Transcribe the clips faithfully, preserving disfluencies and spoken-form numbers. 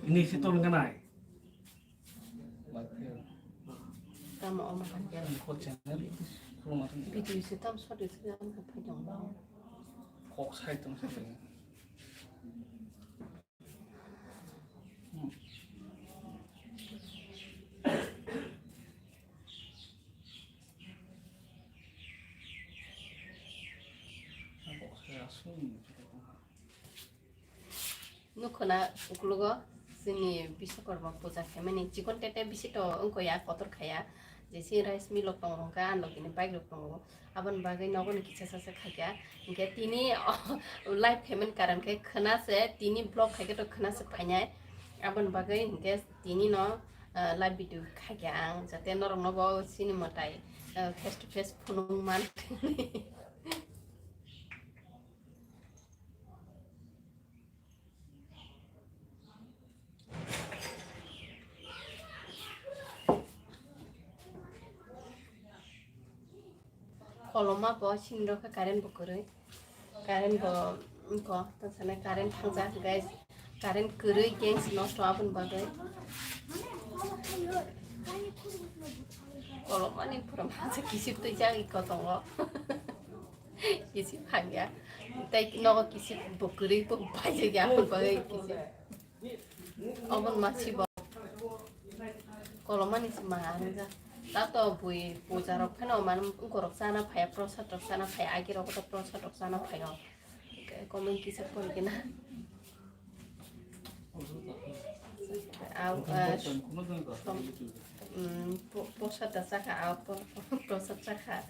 Ini si tol ganai. Tamo oma hanja. Ini ko channel, ko matang. Video si tam sori si am ka phai dong. Kok sai tong sai. Hmm. Kok sai asung. Nukhuna uklogo chini Biswakarma puja khaimani chikon tete bisi to wngkha ya, kotor khaya. Jesi rice mill rok tongo, hwnkhe ah logini bike rok tongo. Aboni bagwi nogo ni kisa sasa khaikha. Hwnkhe tini live khaimani karon khe khwna se, tini vlog khaikhe to khwna se phainai. Aboni bagwi hwnkhe tini no, ah, live video khaikha ang, jate norok no bo chini mwtai, ah, face to face phunuk man. Koloma bo sini rokha, current bo kwrwi. Current bo wngkha, tong sana current thangjak, guys. Current kwrwi, gang se nosto aboni bagwi. Koloma ni pura masa kisip twijak iko tongo. Kisip hangya. Tei nogo kisip bo kwrwi bo paijak ya, aboni bagwi kisip. Oboni masibo kolomani se ma wngjak. Tato bui puja rok phano man wngkorok chana phaiya, prosad rok chana phaiya, agi rok to prosad rok chana phaio. Comment kisa pori kena. Au, ah, tom-, mm, po-, prosad da chakha, au, po-, prosad chakha.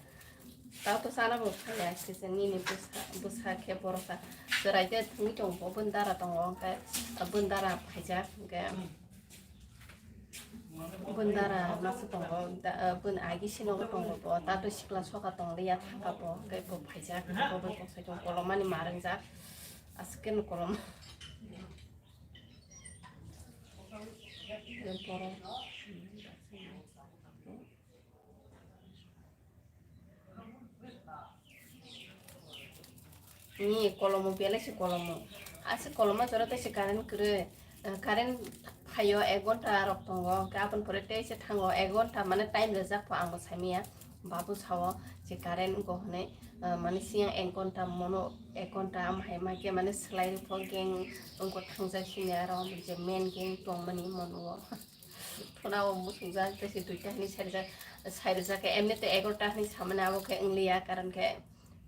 Tao to sana bo phaiya, kisa nini bwsa, bwsa khe borok ta chwrai khe thwngwi tongo, bwndara tongo, hwnkhe bwndara phaijak, hwnkhe bwndara masa tongo, da, bwni agi sinogo tongo bo, tato sikla soka tonglia thangka bo, hwnkhe bo phaijak, bo bai tong sai tongo, kolomani ma rwngjak, aswk khe no kolom. Ni kolomo belai se kolomo. Ase kolomo jora tei se current kwrwi. Eh, current phaio ek ghonta rok tongo. Hwnkhe aboni pore tei se thango ek ghonta mane time rwjak pho ang bo saimanya. Babu sao je current wngkha hwnwi, eh, mane siyang ek ghonta mono ek ghonta am hai ma khe mane swlai rw pho gang wngkha thangjak sini aro je main gang tongmani mono. Thuna o muchungjak, tei se duita hinwi sarijak, sairijak khe, emni tei egarota hinwi samani abo khe wngliya, karon khe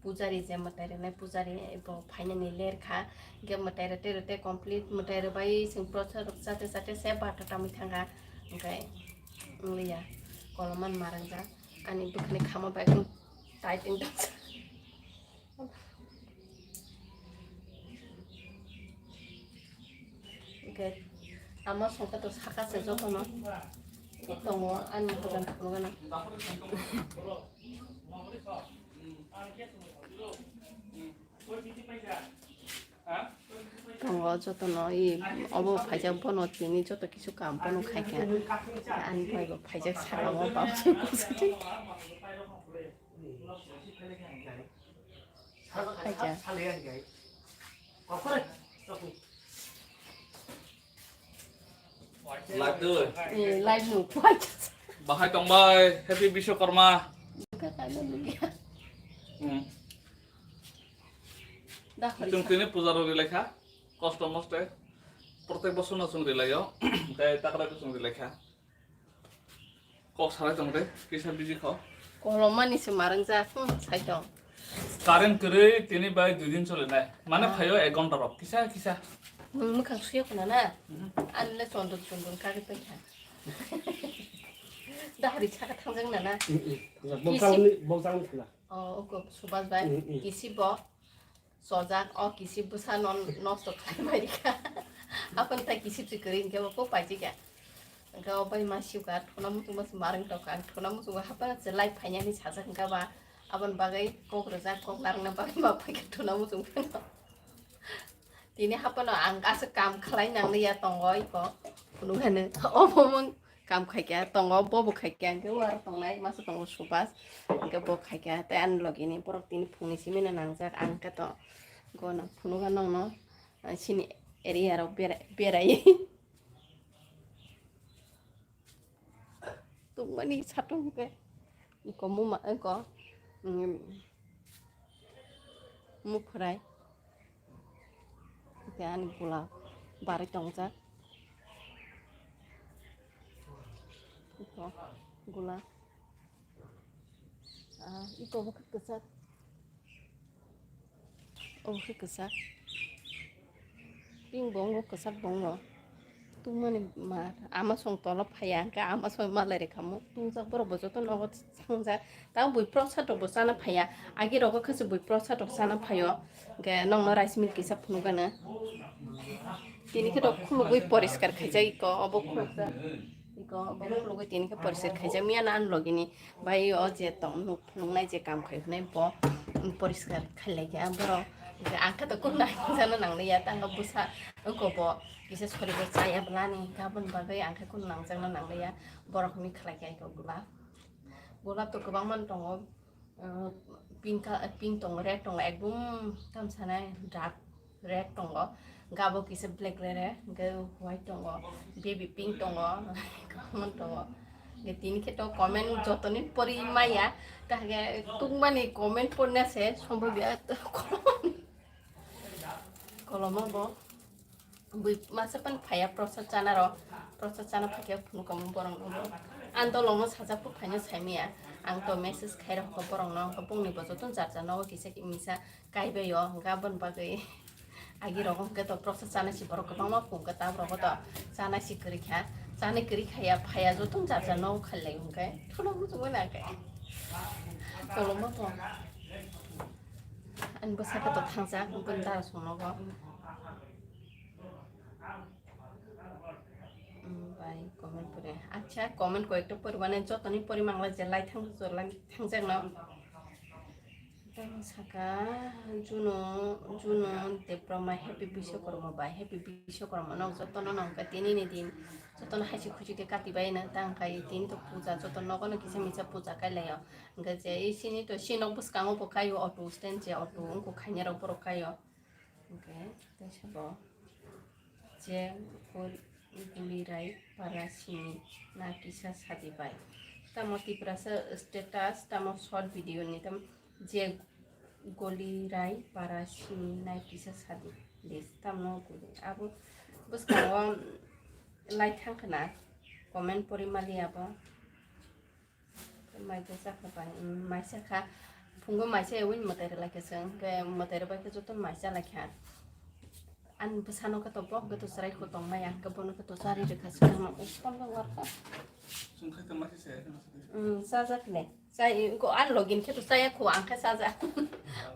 pujari je mwtai rwnai, pujari bo phainani ler kha, hwnkhe mwtai rwtwi rwtwi complete, mwtai rwbai chwng prosad rok chate chate se barota tamwi thangkha, hwnkhe wngliya, kolomani ma rwngjak, ani bwkhani khama bai tight wngtoksa. Hwnkhe ama songkha to saka se jotono tongo ani hojan phunukgana. Tongo jotono i obo phaijak bono tini joto kisu kam bono khaikha. Ani phaibo phaijak saka o bamsai kusu twi. Khaikha. Live do. Eh, live no. Bahai tongbai, happy Biswakarma. Kaka no lugya. Hmm. Dah, chwng tini puja rok rilai kha, kosto moste. Protek bosor no chwng rilai o, tei takra bo chwng rilai kha. Kok salai tong de, kisa busy kho. Kolomani se ma rwngjak, hmm, sai tong. Current kwrwi tini bai dui din chole nai. Mane phaio ek ghonta rok, kisa kisa. Nwng mwkhang suya khuna na? Mhm. Ani le chondon chondon kagwi paikha. Dahri saka thangjak na na? Mm, mm. Bokjang ni, bokjang ni khna. Oh, oko Subas bai. Mm, mm. Kisi bo. Sojak o kisi bwsa non nosto khlai bai rikha. Apon ta kisi chikri hwnkhe bo kok paijikya. Hwnkhe o bai ma siukha thuna muchung ma se ma rwng tongkha. Ang thuna muchungo hapang se live phainani sajak hwnkha ba. Aboni bagwi kok rwjak kok narwkna bagwi ma phaikha thuna muchung phano. Tini hapano ang aswk kam khlai nangliya tongo iko. Phunukgani obo mung. Kam khaikha tongo, bobo khaikha, hwnkhe uaro tongnai, masa tongo Subas, hwnkhe bo khaikha, tei ani logini borok tini phungni simi no nangjak, ang khe to gona phunugo nokno, ah, chini area rok berai, berai. Tungmani satung ke. Iko muma, iko, mm, muprai. Ite ani gula bari tongjak. Iko gula. Ah, iko bokhe kwchak. Obo khe kwchak. Pink bo wngo, kwchak bo wngo. Tungmani ma, ama song tolo phaiya, hwnkhe ama song malai rwkha mo. Tungjak borok bo joto nogo thangjak. Tamo bui prosad rok bo chana phaiya. Agi rogo khe se bui prosad rok chana phaio. Hwnkhe nokno rice mill kisa phunukgano. Tini khe rok khulugwi poriskar khaijak iko, obo khulukjak. Iko obo khulugwi tini khe poriskar khaijak. Miya na ani logini. Bai o je tong nuk phunuknai je kam khai hwnwi bo, mm, poriskar khailai kha borok. Hwnkhe ang khe to kunu nangjakna nangliya, tamo bwsa wngkha bo kisa sori bo chaya bwlani, hwnkhe aboni bagwi ang khe kunu nangjakna nangliya, borok hwnwi khlai kha iko gulab. Gulab to kwbangma tongo, uh, pink ka-, pink tongo, red tongo, ekdum tamsanai dark. Red tongo, gabo kisa black rere, hwnkhe white tongo, baby pink tongo, common tongo. Hwnkhe tini khe to comment jotoni pori maya, ta hwnkhe tungmani comment porna se sombhob ya, kolomo bo. Bui masa pan phaya prosad chana ro, prosad chana phakhe phunukamo borok no. Ang to lomo sajak phu phaino saimaya, ang to message khai rokha borok no, bongni bo joto jar jar nogo kisa misa. Kaibai o, hwnkhe aboni bagwi agi rogo hwnkhe to prosad chana si borok kwbangma phunukha, tab rogo to chana si kwrwi kha, chana kwrwi khaya phaya joto jar jar nogo khailai hwnkhe thuno muchungwi nangkhe kolomma to ani bwsakhe to thangjak bini dara song nogo. Mm, bai comment pore. Acha, comment koyekta poriba nai jotoni pori mangla je lai thang lai thangjak no. Tamo saka Juno, Juno Debbarma happy Biswakarma bai, happy Biswakarma nok jotono nangkha tini ni din jotono haisi khusi khe kati bai nang tang kai tini to puja joto nogo no kisa misa puja kai lai o. Hwnkhe je i sini to si nok bwskango bo kai o auto stand je auto wngkha khaina rok borok kai o. Hwnkhe tei sabo je gul-, gulirai para simi na kisa sadi bai. Tamo Tiprasa status, tamo short video ni, tamo je gulirai para simi na kisa sadi. Des, tamo guli. Abo bwskango lai thang khna, comment pori mali abo. Maisa sakha bai, mm, maisa kha. Phungo maisa ewin mwtai rwlai kha chwng, hwnkhe mwtai rwbai khe joto maisa lai kha. Ani bwsano khe to bok khe to chwrai kho tong maya, hwnkhe bono khe to chari rwkha chwng, uskon khe warkha. Chwng khe to maisa se, maisa se. Mm, chajak le. Chai, ko ani login khe to chaya kho, ang khe chajak.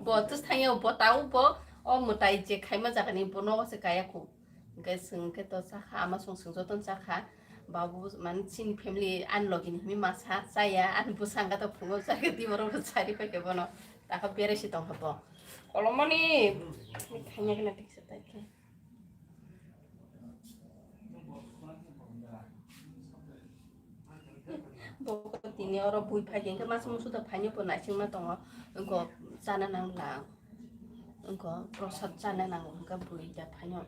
Bo tus thangya bo tau bo, o mwtai je khaima jagani bo nogo se kaya kho. Hwnkhe chwng khe to chakha, ama chwng chwng jotono chakha. Babu, mane, chini family ani logi ni hwnwi masa chaya, ani bwsang khe to phungo chakhe, tei borok bo chari paikhe bono. Takha berai se tongkha bo. Kolomani, thangya gana tiksa taikhe. Bo tini oro bui phai khe, hwnkhe masa musu da phaino bo naisingma tongo, wngkha chana nangla, wngkha prosad chana nango, hwnkhe bui da phaino.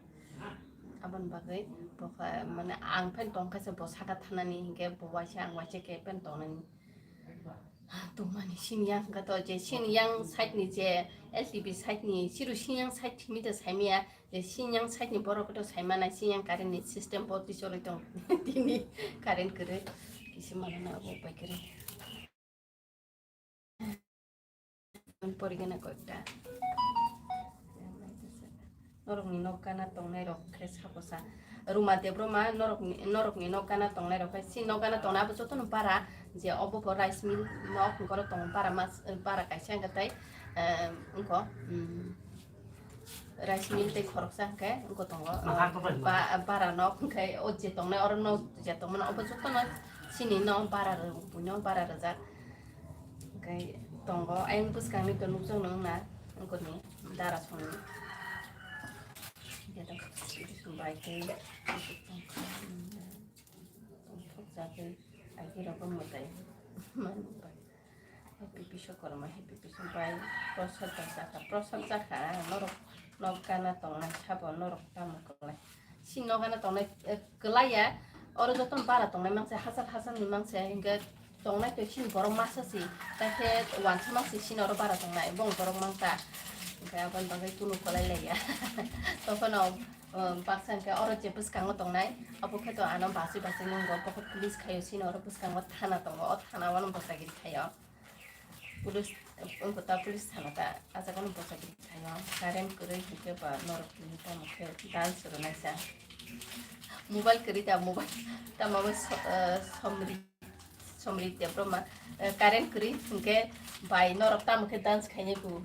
Aboni bagwi bo kha, mane, ang phan tongkha se bo saka thanani, hwnkhe bo waisa, ang waisa khe phan tongnani. Tongmani sini yang hwnkhe to je sini yang side ni je L T B side ni, siru sini yang side thimi da saimaya. Je sinyang side ni borok to sai manai, sinyang current ni system bo twi choli tong. Tini current kwrwi kisa mano na abo bai kwrwi. Porigena koita. Norok ni nok gana tongnai rok khe sakosa. Ruma Debroma norok ni, norok ni nok gana tongnai rok khe si nok gana tongnai abo joto no bara je obo bo rice mill nok hwnkhe oro tongo bara mas, bara kaisa hwnkhe tai, eh, wngkho, mm, Rice mill tei khoroksa hwnkhe wngkho tongo, ba-, bara nok hwnkhe o je tongnai oro nok je tongmani obo jotono chini no bara rw-, buino bara rwjak hwnkhe tongo. Ayang bwskangni to nukjakno wngna wngkoni dara songni. Bai tei tongthokjagwi agirokbo mwtai manwi bai. Happy Biswakarma, happy Biswa bai prosad jakha, prosad jakha, norok nok gana tongnai sabo norok tamo kwlai. Si nok gana tongnai, eh, kwlaiya, Oro jotono bara tongnai mangse, hachal hachal ni mangse, hinkhe tongnai to chini borok masa si, tai khe wansa mangse chini oro bara tongnai, bong borok mangta. Hinkhe aboni bagwi kunu kolai laiya. Tokhono, um, baksa hinkhe oro je bwskango tongnai, abo khe to ano bachwi bachwi nwngo, bokhe police khaio chini oro bwskango thana tongo, o thana o no bwsagiri khaio. Police, wngkha ta police thana ta, ah jaga no bwsagiri khaio, current kwrwi hinkhe ba norok tini tamo khe dance rwnaisa. Mobile kwrwi ta, mobile tamo bo so-, eh, somri, somri Debbarma, eh, current kwrwi hinkhe bai norok tamo khe dance khainai bo.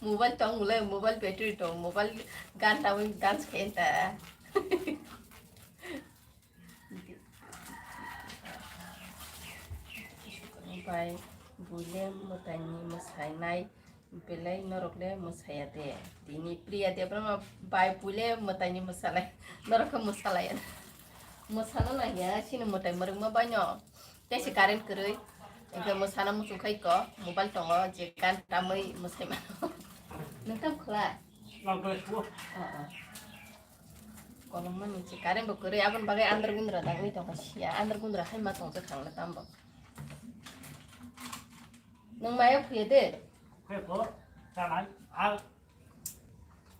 Mobile tong mole, mobile battery tong, mobile gan tamo dance khai ta. Bai buile mwtaini mwsainai belai norokle mwsaya de? Tini Priya Debbarma bai buile mwtaini mwsalai, norokhe mwsalai. Mwsano nangya chini mwtai mwrwkma baino. Tei se current kwrwi. Hinkhe mwsana muchung khai ko mobile tongo je gan tamwi mwsai mano. Nwng tam khwla? Oh, oh. Kolom mani se current bo kwrwi, aboni bagwi andar gundra dangwi tongkha sia, andar gundra hai ma tongsa thangla tambo. Nwng maya phuya de? Khe ko, chanai, al,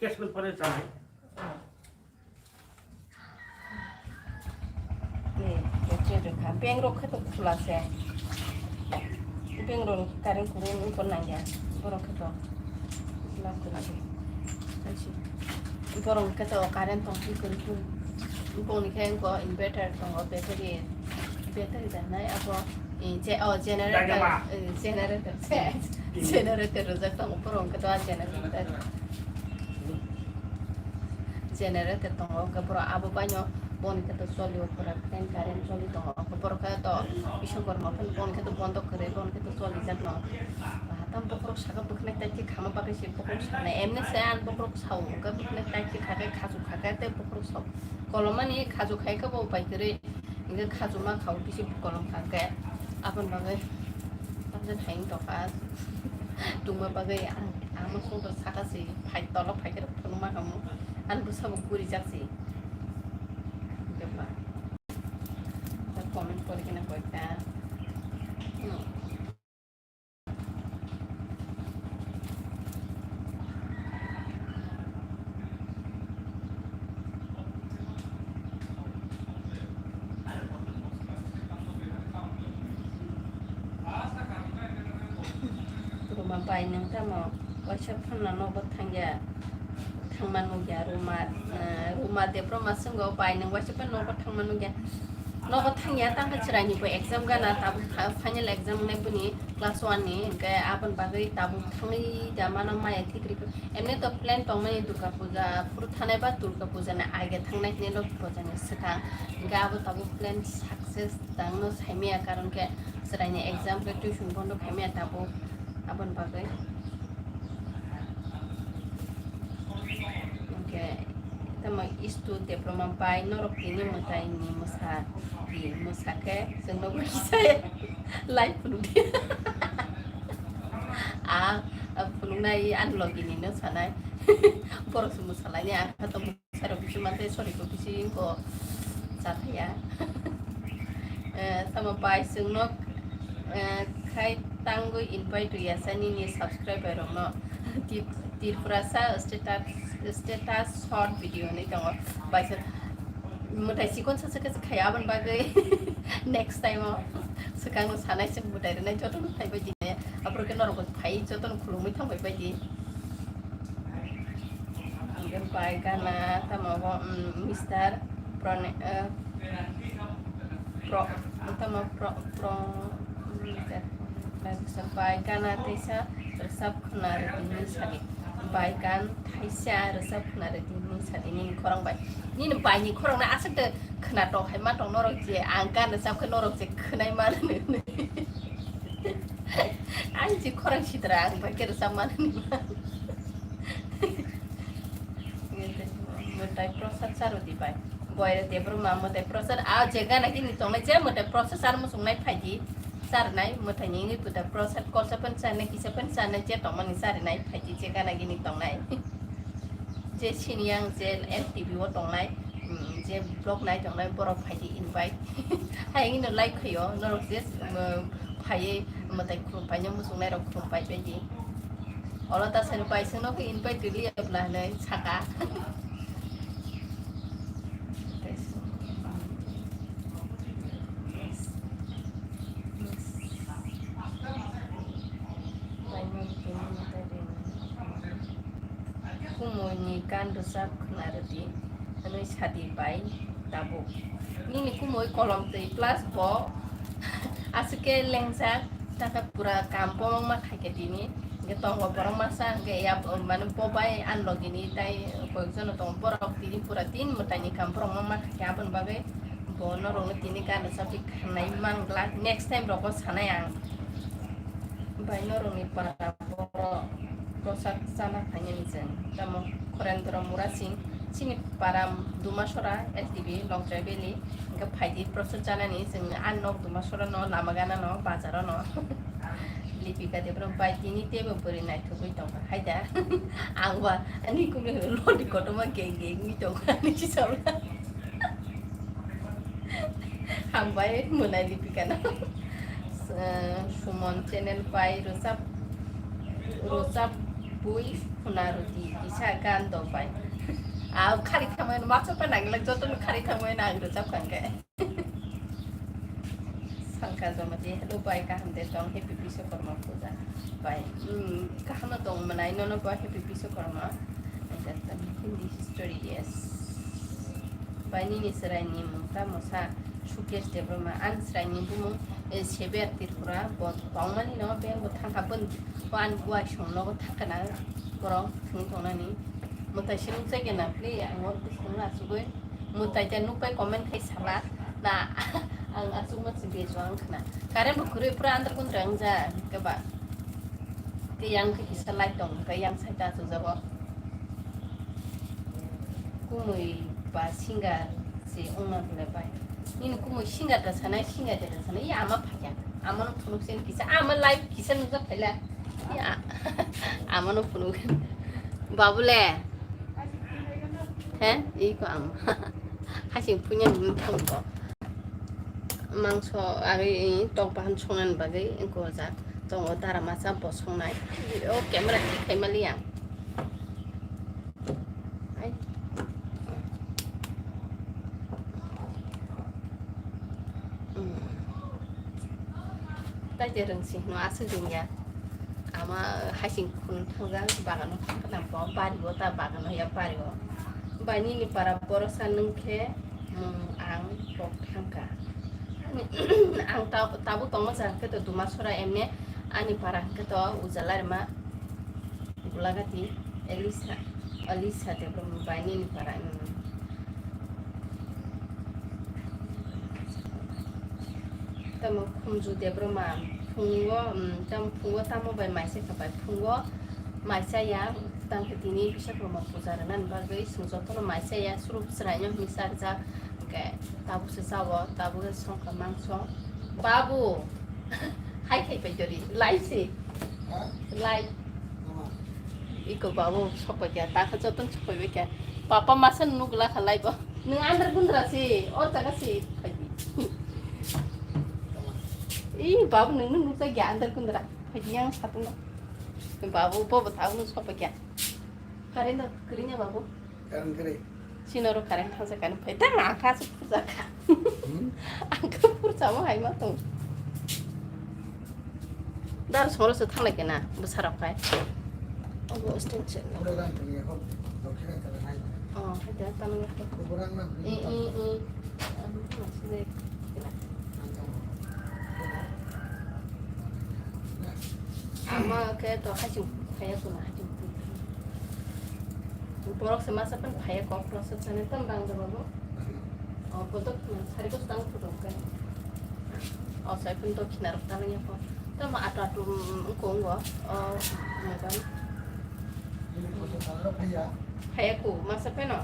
cashmere pore chanai. Ni, ni, ni, ni, ni, bank rok khe to khula se. Bank rok ni current kwrwi wngkha nangya. Borok khe to khula kwrwi se. Borok khe to current tong khe kwrwi kwrwi. Boni khe wngkha inverter tongo, battery, battery da nai abo, eh, je-, oh, generator, eh, generator se. Generator rwjak tongo, borok khe to generator. Generator tongo, hwnkhe borok abo baino boni khe to choli o, pura fan current choli tongo, hwnkhe borok khe to bising kormo phano boni khe to bondo kwrwi, boni khe to cholijakno. Tam bokhorok saka bwkhnai tai khe khama bagwi se bokhorok sanai, emni se ang bokhorok sao, hwnkhe bwkhnai tai khe kha khe khachu kha khe tei bokhorok sao. Kolomani khachu khai khe bo bai kwrwi. Hingke khajuma khao bisi kolom kha hingke aboni bagwi tamjani hai wng tongkha. Tungma bagwi ang, ang muchung rok saka se phai tolo phai khe phunukma kamo. Ani bwsa bo gurijak se. Hingke ba comment pori khe na koi ta. Ruma bai nwng tamo waisa phano nogo thangya, thangma nukya Ruma, eh, Ruma Debbarma swngo bai nwng waisa phano nogo thangma nukya. Nogo thangya, tangkha chwraini bo exam gana, tabuk tha-, final exam wngnai bini class one ni, hwnkhe aboni bagwi tabuk thangwi da mano maya thik rikha. Emni to plan tongmani Durga Puja phuru thanai ba Durga Puja ni age thangnai hinwi Lokhi Puja ni swkang, hwnkhe abo tabuk plan success tangno saimaya, karon khe chwraini exam khe tuition bondo khaimaya tabuk, aboni bagwi. Hwnkhe tamo istu Debbarma bai norok tini mwtai ni mwsa di, mwsa khe chwngno bai kisa lai phunukdi. A, a phunuknai ani logi ni no sanai. Borok se mwsalaini, ang kha to mwsarok bisi mantei, sorry ko bisi ko chathaya. Eh, tamo bai chwngno, eh, khai tangwi invite riyasa nini subscriber rokno. Tip-, Tripurasa status, status short video hinwi tongo. Baisa mwtai chikon sacha khe khai aboni bagwi next time o swkango sanai se mwtai rwnai jotono phaibai di. Aphuru khe norokbo phai jotono khulumwi thangbai bai di. Hwnkhe bai gana tamo bo, mm, Mister Prone-, eh, Pro-, tamo Pro-, Pro-, Mister Bai gana teisa rwchap khwna rwdi hinwi sadi. Bai gan thaisa rwchap khwna rwdi hinwi sadi nini khorang bai. Nini baini khorang no aswk de khwna tong hai ma tong norok je ang gan rwchap khe norok je khwnai mano. Ang je khorang sitra ang bai khe rwchap mano. Mwtai prosad charwdi bai. Boyre Debbarma mwtai prosad, a je gana gini tongnai, je mwtai prosad char muchungnai phaidi. Charnai mwtai ni wngwi phuta prosad kolsa pen charnai, kisa pen charnai, je tongmani charinai phaidi, je gana gini tongnai. Je sini ang je L T B o tongnai, mm, vlog nai tongnai borok phai di invite. Hai wngno like khaio, norok je, um, phaiwi mwtai khulum paina muchungnai rok khulum pai pai di. Olo ta sani pai sengno khe invite rili apla hinwi saka. Kumui ni gan rwchap khwna rwdi, hwnwi sadi bai tabuk. Nini kumui kolom twi plus bo aswk khe lengjak, takhe pura kam kwbangma khaikhe tini. Hwnkhe tongo borok masa, hwnkhe ya, mane bo bai ani logini tai koyekjono tongo, borok tini pura tin mwtaini kam borok ma ma khaikhe, aboni bagwi bo norokno tini gan rwchapwi khanai mangla, next time rogo sanai ang. Bai norokni para borok bwsak chana khainani chwng, tamo Khorendra Murasing, chini para Dumasora L T B Longchai Valley, hwnkhe phaidi bwsak chanani chwng, ani nok Dumasorano, lama ganano, bazarano. Lipika Debra bai tini teibo bwrwi naithogwi tongkha hai da. Ang ba ani kumui lodi kotorma geng geng wngwi tongkha ani chisabla. Hambai mwnai Lipika no. Eh, Sumon channel bai rwchap, rwchap bui khuna rwdi kisa gan dok bai. Ah, khari thangmani masa pa nangla jotono khari thangmani ang rwchap kangkhe. Sangka Jamatia, hello bai, kaham de tong, happy Biswakarma puja. Bai, hmm, kaham no tong mwnai, nono bo happy Biswakarma. Hindi history, yes. Bai nini chwraini mung tamo sa, Sukesh Debbarma, ani chwraini bumung, eh, Seber Tripura, bo tongmani no, beng bo thangkha bun, bo ani buai song nogo thangkha na, borok thwngwi tongnani. Mwtai se nukjagena, please, ang oro bwskango achugwi. Mwtai ta nukpai comment khai sala na ang achukma se bejo ang khna. Current bo kwrwi pura andar kundra wngja keba. Ke yang khe kisa light tong, ke yang side ta achukjago. Kumui ba singer se wngna bwle bai. Nini kumui singer ta sanai, singer ta sanai, ya ama phakya. Ama no phunuk sen kisa, ama live kisa nukjak phaila. Ya, ama no phunuk. Babule. He, iko ang. Hasing punya ni thong ko. Mangso ari tok bahan songnani bagwi gojak. Tongo dara masa bo songnai. O camera thik khai mali ang. Ai. Hmm. Tai je rwngsing no aswk rwngya. Ama hasing khun thangjak bagano thangkhe na bo bari o ta bagano ya bari o. Bai nini para borosa nwng khe mung ang kok thangkha. Ani ang ta-, tabuk tongma jang khe to Dumasora emne ani para hwnkhe to Ujalairma. Gulagati Elisa, Elisa Debbarma bai nini para, mm. Tamo Khumju Debbarma phungo, mm, tamo phungo tamo bai maisa kha bai phungo maisa ya, tang khe tini Biswakarma puja rwnani bagwi chwng jotono maisa ya, suruk chwraino hinwi charjak, hwnkhe tabukse chao, tabukhe songkha mangso. Babu! Hai khai pai jori, lai se. Ha? Lai. Tama? Iko babu sokpai kya, ta kha joton sokpai bai kya. Papa masa nugla kha lai bo. Nung andar gundra se, or jaga se, phaidi. Tama? Ih, babu nung nung nukjak ya andar gundra. Phaidi yang satung. Babu bo bo ta nung sokpai kya. Current do kwrwi nya babu? Current kwrwi. Chini oro current thangsa kani phai ta ang kha se purja kha. Hmm? Ang kha purja mo hai ma tong. Dar soro se thanglai kena bwsarok khai. Obo stand se. Oro rang kwrwi ya kho. Dokhina tala nai. Oh, hai ta tala nai. Obo rang na. I, i, i. Ama khe to haching phaya kuna haching. Borok se masa pen phaya kok to se chane tam bang da babu. O botok sari ko stang photo kai. O sai pen to khina rok tang ya ko. Tam atu atu ko ngo. O mobile. Phaiya ku, masa pheno.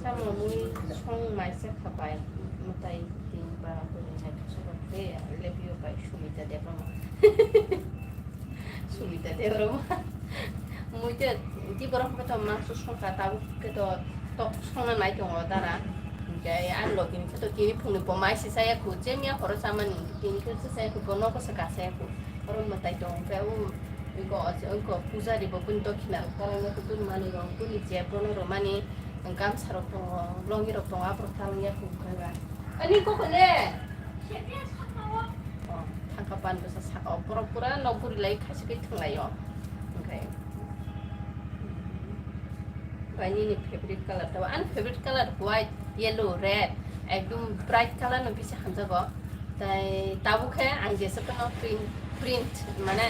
Tamo mui song maisa khapai, mwtai tin ba bwrwi hai khe soba khe lebio bai Sumita Debbarma. Sumita Debbarma. Mui te, di borok khe to mangso songkha, tabuk khe to tok songna nai tongo dara. Khe ani logi ni khe to tini phungni bo mai se chaya khu, je miya horo chamani, tini khe se chaya khu, bo nogo se ka chaya khu. Oro mwtai tongo khe, o, iko, iko pujari bo bini dokhina rok talangya khu, bini manwi rok, bini jeb bono rwmani gamsa rok tongo, longi rok tongo, aborok talangya khu khe ba. Ani koko le? O, thangka pan bwsa saka o, borok pura nok guri lai khaisugwi thwng lai o. Hwnkhe. Bai nini favorite color tabo? Ani favorite color white, yellow, red, ekdom bright color no bisi hamjago. Tai tabuk khe ang jesa phano print, print, mane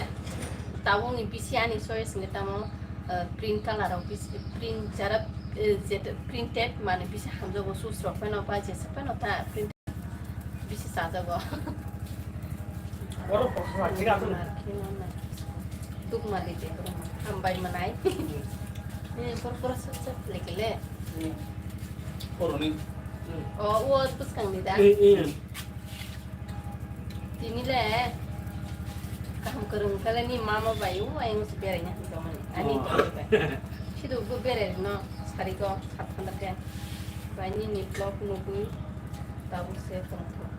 tabukni bisi ani choice hwnkhe tamo, eh, print color rok bisi, print jara, eh, jet printed mane bisi hamjago, shoes rok phano ba jesa phano ta print. Bisi chajago. Oro kosa thik aswk. Mar kheno na. Duk mali de bro. Hambai manai. Eh, por por sat sat lekele. Koroni. O, o, puskang ni da. Eh, eh. Tini le kaham kwrwng kale ni mama bai o ayang se beraina hinto mani. Ani to bai. Sidu go berai no sari go sat khanda te. Bai ni ni vlog nugui. Tabuk se tongthok.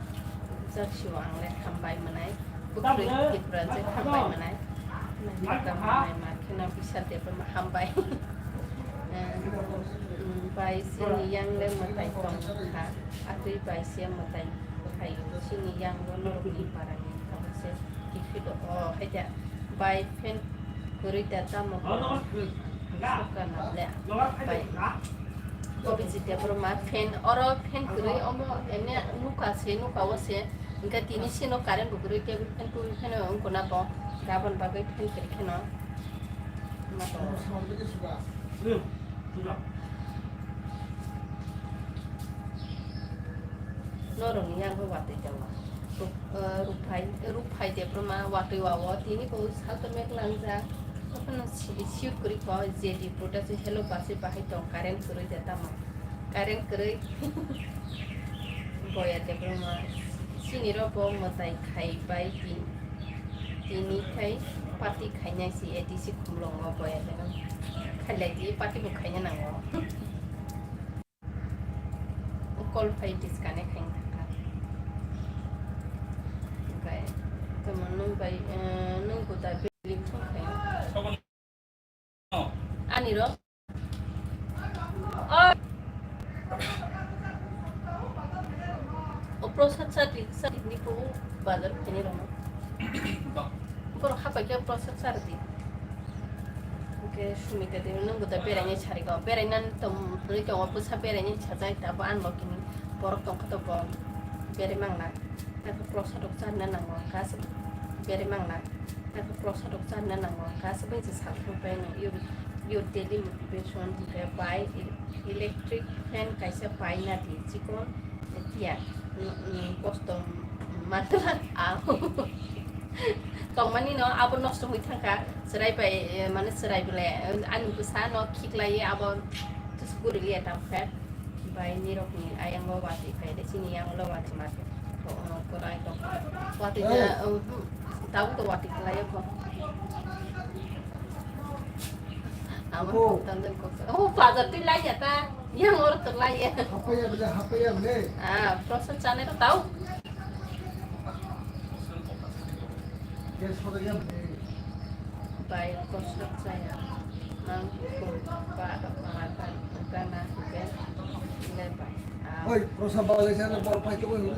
Jaksio ang le hambai manai. Bukrui Tipra je hambai manai. Nai ka hambai ma kheno bisa de ma hambai. Eh, mm, bai sini yang le mwtai tong kha. Atwi bai se mwtai khai sini yang bo norok ni para ni tabuk se kiphilw o haida bai fan kwrwi da tamo. Sokana le bai. Kopi jite borok ma fan, oro fan kwrwi omo ene nuka se, nuka o se. Hwnkhe tini sino current bo kwrwi table fan kwrwi kheno wngkona bo. Gabon bagwi fan kwrwi kheno. Ma to. Norokni yango watwi tongo. Ruk-, eh, rukphai, rukphai de broma watwi wao tini bo salto mek langjak. Okhano si-, siut kwrwi kho je di photo se hello basi bahai tong current kwrwi de tamo. Current kwrwi. Boya de broma. Sini ro bo mwtai khai bai tin. Tini khai party khainai si A D C khumlongo boya de. Khailai di party bo khaina nango. Call phai disconnect khai thangkha. Oke, tamo nwng bai, eh, nwng kuda beli phone khai. Ani ro. O. O prosad sadi, sadi ni ko bazar khini ro. Borok hapai khe prosad sadi. Hwnkhe Sumita dewi nwng bo da beraina sarigo, beraina tong, twi tongo bwsa beraina sajai, abo ang lokini borok tongkha to bo berai mangna, takhe prosad rok charina nango, kha se berai mangna, takhe prosad rok charina nango, kha se bai se salphang pai no, your, your daily motivation hwnkhe bai electric fan kaisa pai na di, chikon. Tiya, mm, mm, kosto matwla, ah. Tongmani no abo nosto wngwi thangkha, chwrai bai, eh, mane chwrai bwle, eh, ani bwsa no khiklaiwi abo tus guriliya tamkhe. Bai nirokni ayang o watwi phai de, chini yang ulo watwi matwi. To, oh, korai to. Watwi de, eh, hmm, tabuk to watwi kwlaiyo kho. Abo kok tandem kok. Oh, bazar twi laiya ta. Yang oro to laiya. Hapaiya bole, hapaiya bole. Ah, prosad chanai to tau. Gas hoda ya bole. Bai prosad chaya. Nang ko ba ba ba ba na ke le bai. Ah. Oi, prosad ba le sana ba pai to bole.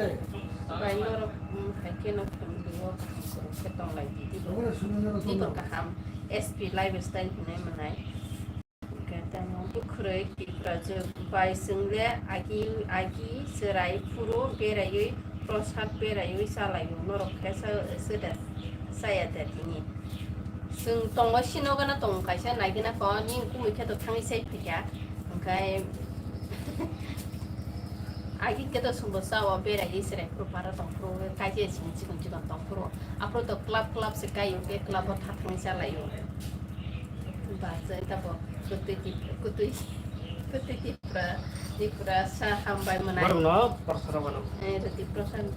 Bai norok, mm, hai ke no khum duo kaham ko ke tong lai di. Ora suno no. Di ko kaham S P lifestyle hinai manai. Hwnkhe tamo bwkhwrwi Tiprajwk bai chwng le agi agi chwrai phuru beraiwi prosad beraiwi chalaio, norok khe sa-, sida chaya da tini. Chwng tongo sino gana tongo kaisa naigwna kho, nini kumui khe to thangwi chai phaikha, hwnkhe agi khe to chwngbo chao beraiwi chwrai phuru para tong phuru kaisa chini chikon chikon tong phuru, aphuru to club club se kaio khe club o tha thangwi chalaio. Bazai tabo kutui tip-, kutui, kutui tipra, tipra sa hambai manai. Borokno korsaro bono. Eh, rwtwi prosan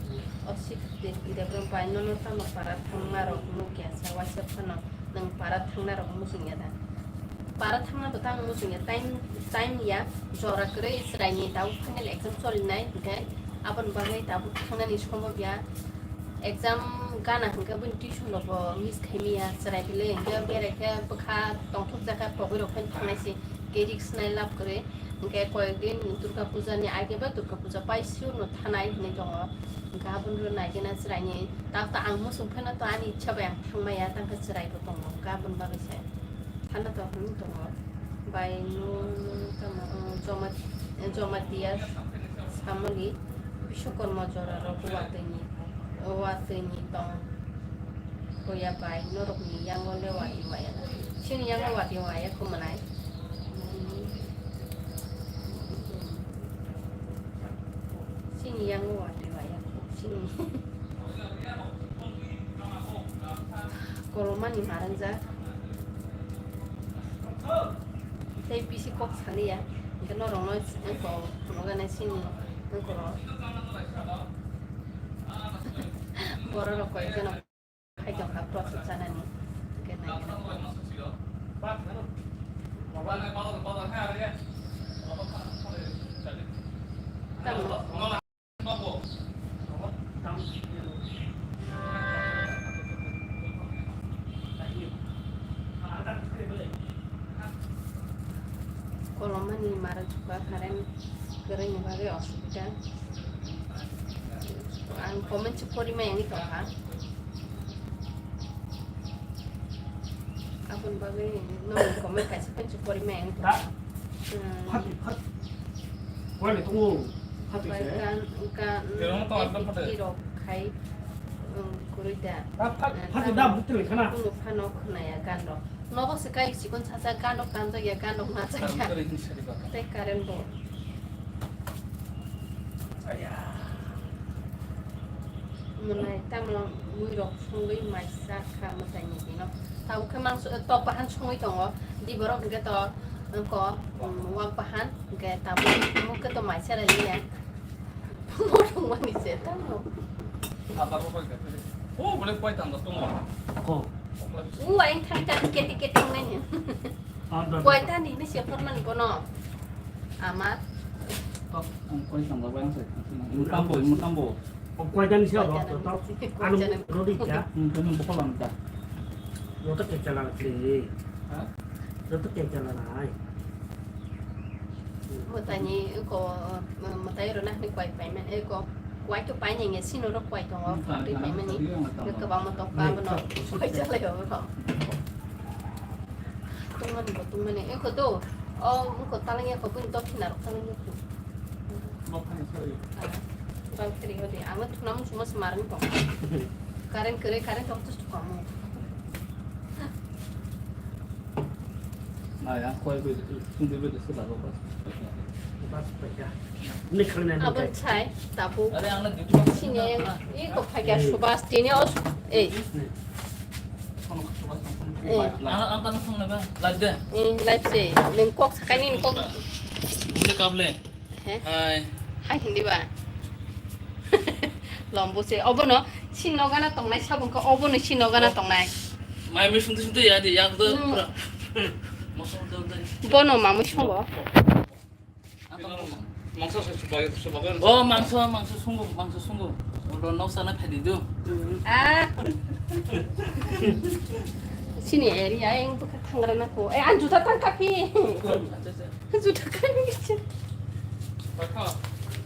osik de, de bro bai nono tamo para thangma rok nukya sa waisa phano nwng para thangna rok muchungya da. Para thangna bo tang muchung ya, time, time ya, jora kwrwi chwraini tabuk final exam cholinai, hinkhe aboni bagwi tabuk thangnani somob ya. Exam gana hinkhe bini tuition rok bo miss khaimaya, chwrai bile hinkhe berai khe bwkha tongthokjak khe pogwi rok phano thangnai se, khe risk nai lab kwrwi. Hinkhe koyek din Durga Puja ni age ba Durga Puja pai sure no thanai hinwi tongo. Hinkhe aboni rw naigena chwraini, tabuk to ang muchung phano to ani ichha bai ang thangmaya, tangkhe chwrai bo tongo, hinkhe aboni bagwi se. Phano to hwn tongo. Bai no tamo, o, Jomat-, Jomatia samani Biswakarma jora rok watwi ni, watwi ni tong. Koya bai norok ni yango le watwi waya. Chini yango watwi waya kho mwnai. Chini yango watwi waya kho. Chini. Kolomani marangjak. Tei bisi kok saliya. Hingke norokno wngkok phunukgana sini wngkorok. Bororok koi kheno khai tongkha prosad chanani. Hingke nai kheno. Tamo. Kolomani mara chuka current kwrwini bagwi osubida. Ang comment se pori maya wngwi tongkha. Aboni bagwi nokni comment kaisa kaisa pori maya wngwi tongkha. Hmm. Phat, phat. Wale tongo. Phat bai se. Gan, gan, Pero no to ekdom phat. Rok khai, um, kurui da. Phat, phat, eh, phat tamo da, buktui khana. Kuno phano khwnaya gan rok. Nogo se kai sikon sacha gan rok tanjak ya, gan rok nachak ya. Tei current bo. Mwnai tamo mui rok songwi maisa kha mwtai ni bino. Tabuk khe mangso, tok bahan songwi tongo. Di borok hwnkhe to, wngko, um, wak bahan, hwnkhe tabuk mui khe to maisa raliya. Mothong mani se tamo. Apa ko koi ka? Oh, boleh koi tang tongo. Ko. U aing thang thang kete kete ngai ni. Koi ta ni ni se porman bono. Ama. Tok, ang koi tang ba yang sai. Mutambo, mutambo. O koi ta ni se ro to. Anu rodi ta. Hmm, kami bokol ang ta. Ro to ke chala ni. Ha? Ro to ke chala nai. Mwtaini eko, mwtai rwna hwnwi kwai paimani, eko kwai to painai nge sino rok kwai tongo, hmm, phatwi paimani. Kwbangma tongkha abono kwai chalai rok. Tongmani bo tongmani, eko do, o wngkha talangya kho, bini dophina rok talangya kho. Bang khri hodi, ang thuna muchungma se marwng tong. Current kwrwi, current tong tus tukamu. Nai, ang koi bai, sungdui bai se lago bas. Bas paikha. Ni khalina ni. Abon kai. Chai, tabu. Are, ang na duty. Sini, i ko phaikha. Hmm. Subas, tini os, eh. Ni. Kono subas, kono. Eh. Ang, ang tano song na ba, live de. Eh, live se. Neng kok sakai ni kok. Bule kable. He? Hai. Hai hindi ba? Lombo se. Obono si nogana tongnai sabung ko obono si nogana tongnai. Mai mai sungtu sungtu ya di yak do. Hmm. Pura. Mosok do do. Bono mamui songo. Mangsa se subai subai. Oh, mangsa mangsa sungo mangsa sungo. Oro nok sana phadi do. Ah. Sini area yang buka thangra na ko. Eh, an juta tang kapi. Acha acha. Juta kani kisa. Pakha.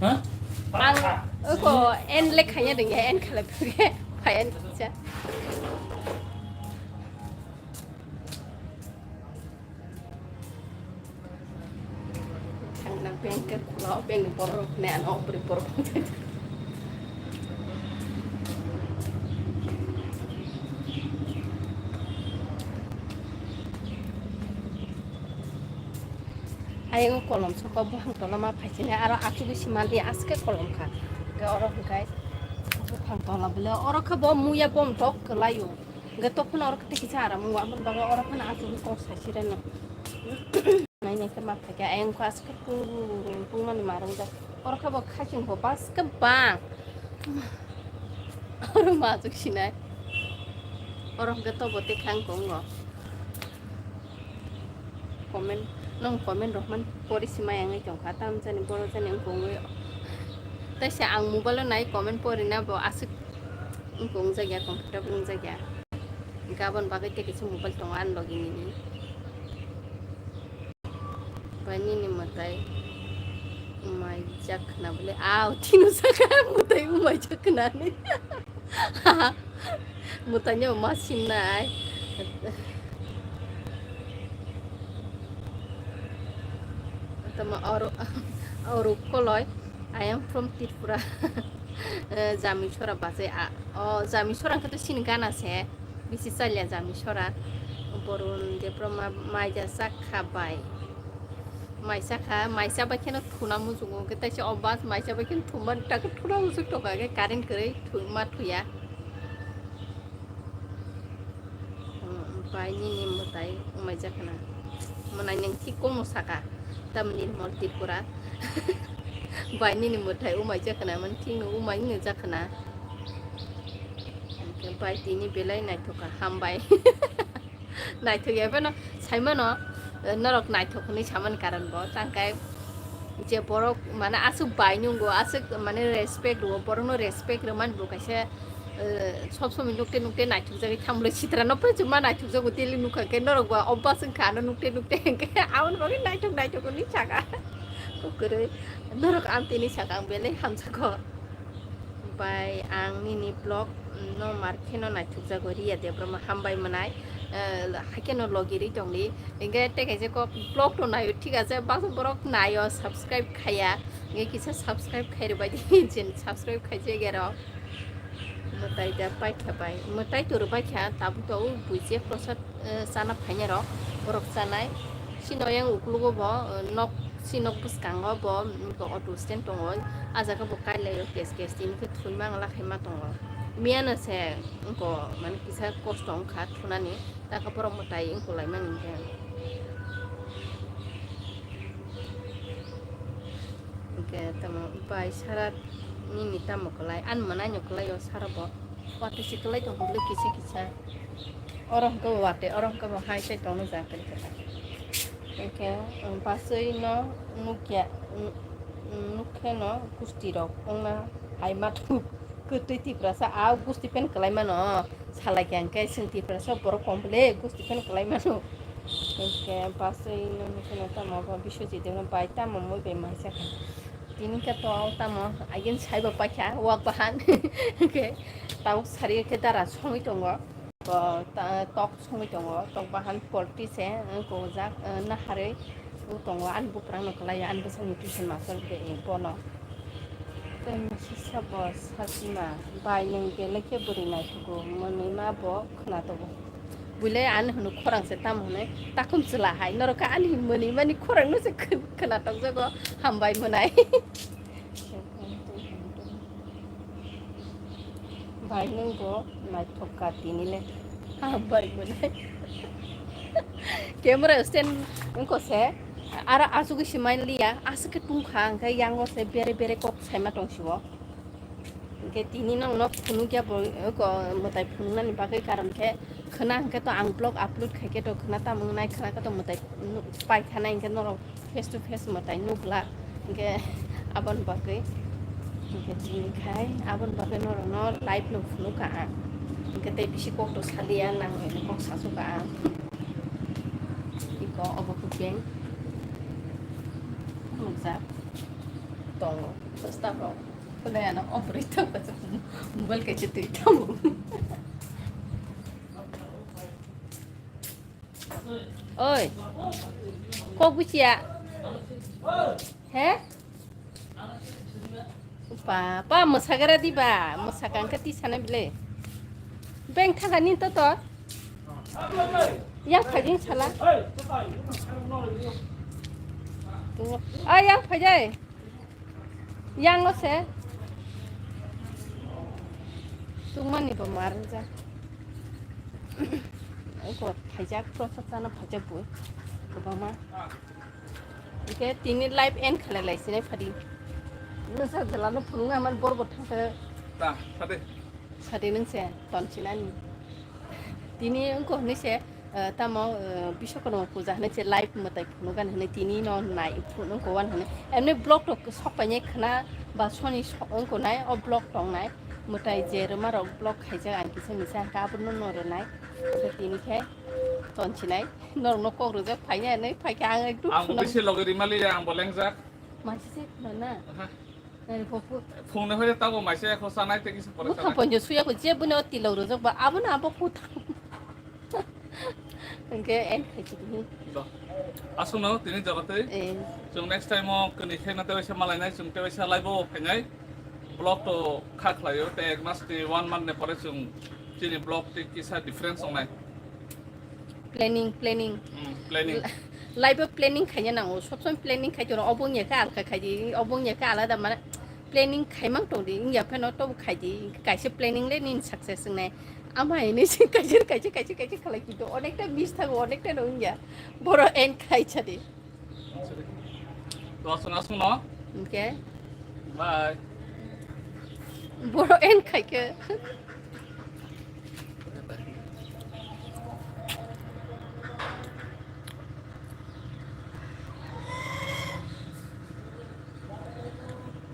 Ha? Ang, oko, en le khanya dengya, en khala phuge, phayan kisa. Ang nang pengke kula, peng borok ne, ano opri borok. Ayang kolom soko buphang tola ma phaisini aro achugwi sima di aske kolom kha. Hwnkhe oro hwnkhe buphang tola bole oro khe bo muya bom tok kwlaio. Hwnkhe tokphano oro khe tei kisa aram wngo aboni bagwi oro phano achugwi kok saisireno. Nainai khe ma phaikha ayang khe aske pung pung mani marwk jak. Oro khe bo khaching bo bas khe bang. Oro ma achuk sinai. Oro hwnkhe tobo tei khang tongo. Comment, nong comment rok man pori simai ang tongkha, tam jani boro jani wngkha wngwi. Taisa ang mobile o nai comment pori na bo aswk wngkha wngjakya, comfortable wngjakya. Gabon bagwi tei kisa mobile tongo ani logi nini. Bai nini mwtai umai jak khna bole. Aw, tino saka mwtai umai jak khna ni. Mwtai no ma simnai. Tama oro, oro koloi. I am from Tripura. Eh, Jami Sora bachai a. O Jami Sora khe to sini gana se. Bisi chalia Jami Sora. Borun Debbarma maija chakha bai. Maisa kha, maisa bai kheno thuna muchungo, hwnkhe taisa o bus maisa bai kheno thumani tak thuna muchung tongkha, hwnkhe current kwrwi thuma thuya. Bai nini mwtai umai jakhna. Mwnai nwng thik komo saka. Tamni mol Tripura. Bai nini mwtai umai jakhna, man thik no umai no jakhna. Hwnkhe bai tini belai naithok kha, hambai. Naithok ya phano saimano, eh, norok naithok hwnwi samani karon bo, tangkai je borok mane aswk bai nungo, aswk mane respect rwo, borokno respect rwmani bo kaisa, eh, sob somoi nukte nukte naithok jagwi thamle sitra no phai chuma naithok jago daily nukha khe norok ba obas wngkha ano nukte nukte hwnkhe aboni bagwi naithok naithok hwnwi saka. Kwrwi norok amtini saka ang belai hamjakgo. Bai ang nini vlog no mar kheno naithokjago Riya Debbarma hambai mwnai, eh, haikhe no logi ri tongdi. Hingke tei kaisa kok vlog no naio, thik ase, baksa borok naio, subscribe khaiya, hingke kisa subscribe khai rwbai di, jin subscribe khai jagero. Mwtai da paikha bai, mwtai to rwbaikha, tabuk to o buiche prosad eh, chana phainai rok, borok chanai. Chini yang uklogo bo, eh, nok, chini nok bwskango bo, mm, bo auto stand tongo. Ah jaga bo kailaio kes kes, tini khe thwi mangla khaima tongo. Miyano se, wngko, mane kisa kosto wngkha thunani, takha borok mwtai wngkolaimani hwnkhe. Hwnkhe tamo bai sara nini tamo kwlai, ani mwnaino kwlaio sara bo. Watwi se kwlai tong bwlwi kisa kisa. Oro hwnkhe bo watwi, oro hwnkhe bo hai tei tongno ja kwrwi kwrwi. Hwnkhe, um, bachwi no nukya, um, um, nukkhe no gusti rok wngna hai ma thuk. Kwtwi Tiprasa a gusti pen kwlai mano. Salai khe hwnkhe chwng Tiprasa borok kom bwle gusti pen kwlai mano. Hwnkhe bachwi no nukkhe no tamo bo Biswajit no bai tamo moi bai maisa kha. Tini khe to tamo again saibo paikha wak bahan. Hwnkhe tabuk sari khe dara songwi tongo. Bo ta-, tok songwi tongo, tok bahan poultry se, eh, kojak, eh, naharwi bo tongo. Ani buprang no kwlaio, ani bwsakni tuition master de, eh, bono. Tei masa sabo sachima, bai nwng belai khe bwrwi naithogo, mwnwi ma bo khwnathokgo. Builai ani hwnwi khorang se tamo hwnwi takhum chwla hai, norok khe ani mwnwi mani khorang no se khw-, khwnathokjago, hambai mwnai. Bai nwng bo naithok ka tini le. Hambai mwnai. Camera stand wngkha se. Aro asugwi se manya liya. Aswk khe tungkha hwnkhe yango se bere bere kok saima tong sio. Hwnkhe tini nokno phunukya bo, eko mwtai phunuknani bagwi karon khe khwna hwnkhe to ang vlog upload khaikhe to khwna tamo wngnai khwna khe to mwtai paikha nai hwnkhe norok face to face mwtai nukla hwnkhe aboni bagwi hwnkhe tini khai aboni bagwi norokno live no phunukha ang hwnkhe tei bisi kok to saliya nangwi kok sasukha ang iko obo khe bank nukjak tongo bwskango. Kudai ano operate tong kaisa mobile kaisa twi tamo. Oi. Kok buchia. He? Pa, pa, mwsagara diba? Mwsakang khe tisana bile. Beng thangani to to. Yang phajing sala. Ah, yang phajai. Yango se. Tungmani bo mar ja. Eko phaijak, prosad chana phaijak bo. Kwbangma. Hwnkhe tini live end khalai lai sinai phadi. Nwsa jala no phunung aman bor bo thangkhe. Ta, phade. Sadi nwng se ton sinani. Tini wngkha hwnwi se Eh, tamo, eh, Biswakarma puja hinwi se live mwtai phunukgani hinwi tini no nai phunuk wan hinwi. Emni vlog to sok painai khwna ba soni sok wngko nai, o vlog tongnai. Mwtai je rwma rok vlog khaijak ang kisa misa hwnkha abono no rwnai. Tini khe tonchinai. Norokno kok rwjak phainai hinwi phaikhe ang ekdum Ang bo khuna. Bisi logi rimali ya, ang bo lengjak. Masi se khuna na? Aha. Nai pho pho. Phone hoi tabo maise ekho sanai te kisa pore Muthang sanai. Ponjo suya ko je bune o tilok rojak ba abo na abo kuthang. Hwnkhe en khai chidi. Do. Aswkno tini jora tei. Eh. Chwng next time o kwnwi khe na tewaisa malainai, chwng tewaisa live o phainai. Vlog to kha khlaio tei ek mas tei one month ni pore chwng chini vlog tei kisa difference wngnai. Planning, planning. Hmm, planning. Life o planning khaina nango. Sob somoi planning khai toro. Obo wngya khe alka khai di, obo wngya khe alada mana planning khaimang tong di. Wngya phano tobo khai di. Kaisa planning le nini success wngnai. Ama hinwi se kaisa, kaisa, kaisa, kaisa khalai kitu. Onekta miss thago, onekta no wngya. Boro end khai chadi. To aswk aswk no. Okay. Bye. Boro end khai khe.